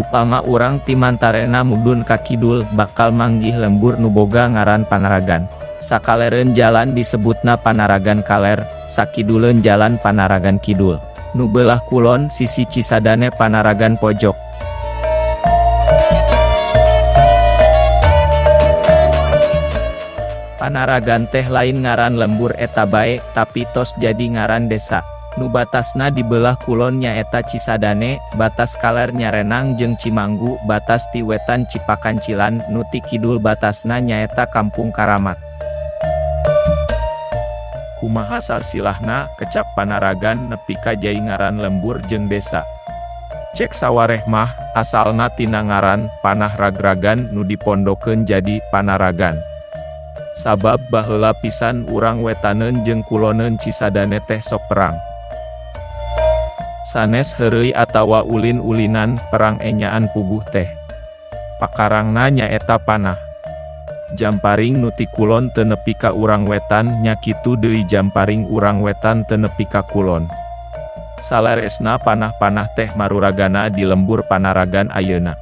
Upama urang ti Mantarena mudun ka kidul bakal manggih lembur nu boga ngaran Panaragan. Sakalereun jalan disebutna Panaragan Kaler, sakiduleun jalan Panaragan Kidul. Nu beulah kulon sisi Cisadane Panaragan Pojok. Panaragan teh lain ngaran lembur eta bae, tapi tos jadi ngaran desa. Nu batasna di beulah kulon nyaeta Cisadane, batas kaler Nyarenang jeung Cimanggu, batas ti wetan Cipakancilan, nu ti kidul batasna nyaeta Kampung Karamat. Kumaha salsilahna kecap Panaragan nepi ka jai ngaran lembur jeung desa. Cek sawareh mah, asalna tina ngaran Panah Ragragan nu dipondokeun jadi Panaragan. Sabab baheula pisan urang wetaneun jeung kuloneun Cisadane teh sok perang. Sanes heureuy atawa ulin-ulinan, perang enyaan puguh teh. Pakarangna nyaeta panah. Jamparing nu ti kulon teu nepi ka urang wetan nya kitu deui jamparing urang wetan teu nepi ka kulon. Saleresna panah-panah teh maruragana di lembur Panaragan ayeuna.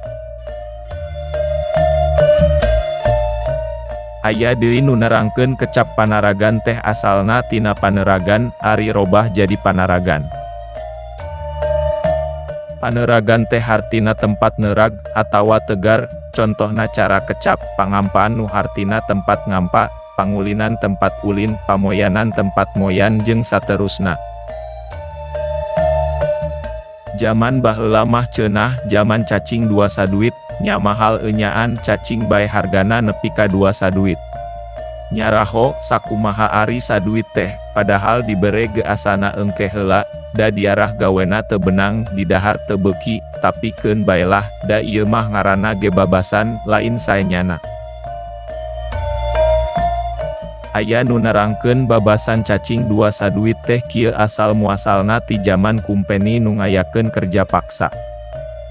Aya deui nu nerangkeun kecap Panaragan teh asalna tina Paneragan, ari robah jadi Panaragan. Paneragan teh hartina tempat nerag atawa tegar, contohna cara kecap Pangampaan nu hartina tempat ngampa, Pangulinan tempat ulin, Pamoyanan tempat moyan jeung saterusna. Jaman baheula mah ceunah jaman cacing dua saduit, nya mahal enyaan cacing bae hargana nepi ka dua saduit. Nyaraho, sakumaha ari saduit teh, padahal dibere ge asana engke heula, da diarah gawena teu benang, didahar teu beuki, tapi keun bae lah, da ieu mah ngaranna ge babasan, lain saenyana. Aya nu nerangkeun babasan cacing dua saduit teh kieu asal muasalna ti jaman kumpeni nu ngayakeun kerja paksa.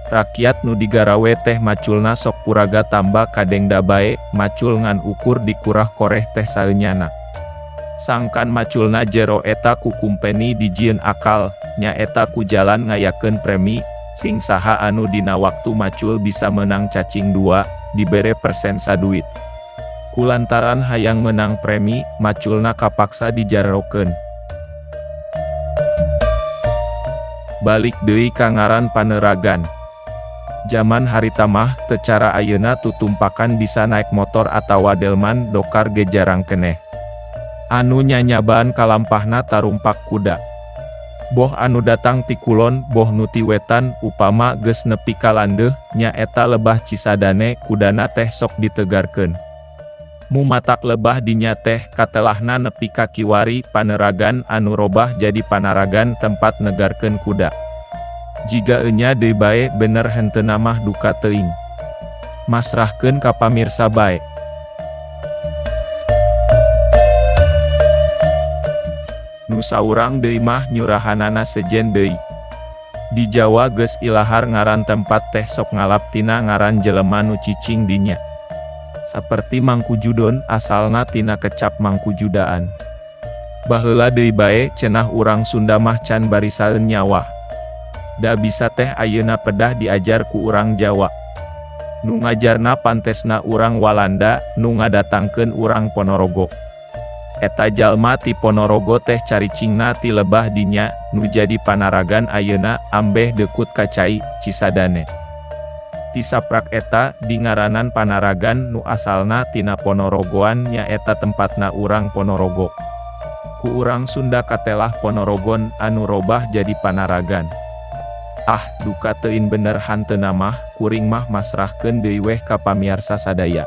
Rakyat nu digarawe teh maculna sok puraga tamba kadengda bae, macul ngan ukur dikurah koreh teh saeunyana. Sangkan maculna jero eta ku kumpeni dijieun akal, nyaeta ku jalan ngayakeun premi, sing saha anu dina waktu macul bisa meunang cacing dua, dibere persen saduit. Kulantaran hayang meunang premi, maculna kapaksa dijarokeun. Balik deui ka ngaran Paneragan. Jaman harita mah, teu cara ayeuna tutumpakan bisa naek motor atawa delman dokar ge jarang keneh. Anu nyanyabaan kalampahna tarumpak kuda. Boh anu datang ti kulon, boh nu ti wetan, upama geus nepi ka landeuh, nyaeta lebah Cisadane, kudana teh sok ditegarkeun. Mumatak lebah dinya teh katelahna nepi ka kiwari Paneragan anu robah jadi Panaragan tempat negarkeun kuda. Jiga enya deui bae bener henteuna mah duka teuing. Masrahkeun ka pamirsa bae. Nu saurang deui mah nyurahanana sejen deui. Di Jawa geus ilahar ngaran tempat teh sok ngalap tina ngaran jelema nu cicing dinya. Saperti Mangkujudon asalna tina kecap Mangkujudaan. Baheula deui bae cenah urang Sunda mah can barisaeun nyawah. Da bisa teh ayeuna pedah diajar ku urang Jawa. Nu ngajarna pantesna urang Walanda, nu ngadatangkeun urang Ponorogo. Eta jalma ti Ponorogo teh caricingna ti lebah dinya, nu jadi Panaragan ayeuna, ambeh deukut ka cai, Cisadane. Ti saprak eta, dingaranan Panaragan nu asalna tina Ponorogoan nyaeta tempatna urang Ponorogo. Ku urang Sunda katelah Ponorogon anu robah jadi Panaragan. Ah, duka teuing bener hanteuna mah, kuring mah masrahkeun deui weh ka pamiarsa sadaya.